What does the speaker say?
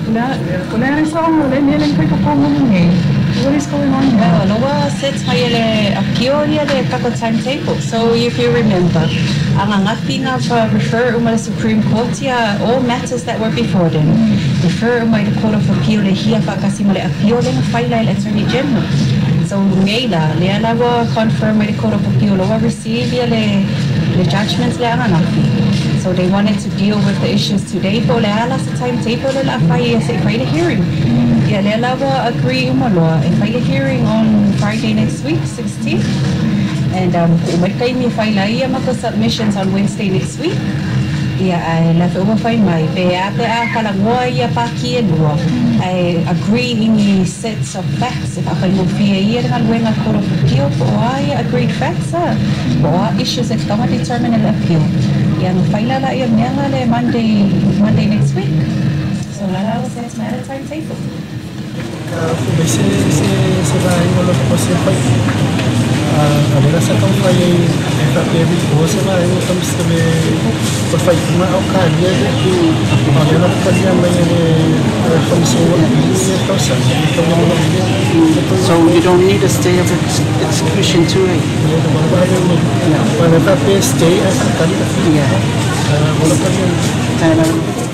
O le a le saoga o le mea le mafai totogi nei. What is going on here? Well, ua set mai e le appeal ia le tatou timetable. So if you remember, ananafi na refer uma le Supreme Court ia all matters that were before them. Refer uma i le Court of Appeal le hia faatasi ma le appeal lea na faila e le Attorney General. So nei la, lea la ua confirm mai le Court of Appeal ua receive ia le judgments lea ananafi. So they wanted to deal with the issues today po o le a la se timetable le a fai ia se'i fai le hearing. Ia lea la ua agree uma loa e fai le hearing on Friday next week, 16. And tuu mai le taimi e faila ai ia matou submissions on Wednesday next week. Ia ae la foi ua fai mai pe a pe a talanoa ia paki e lua ae agree i ni sets of facts e faafaigofie ai ia le galuega a le Court of Appeal po o a ia agreed facts a po o a issues e tatau ona determine e le appeal. Ia ona faila lea mea na le Monday Monday next week. So la la ua set mai le timetable. Fai se se se vaega o lo se fai a lea sa taumafai ai e faapea e withdraw se vaega o le o le faaiuga a o kalia lea. A o lea na talia mai e le Faamasinoga o Apili le talosaga e tatau ona manaomia. So you don't need a stay of execution too, eh? Lea faapea stay ae faatali. Yeah. Ua talia.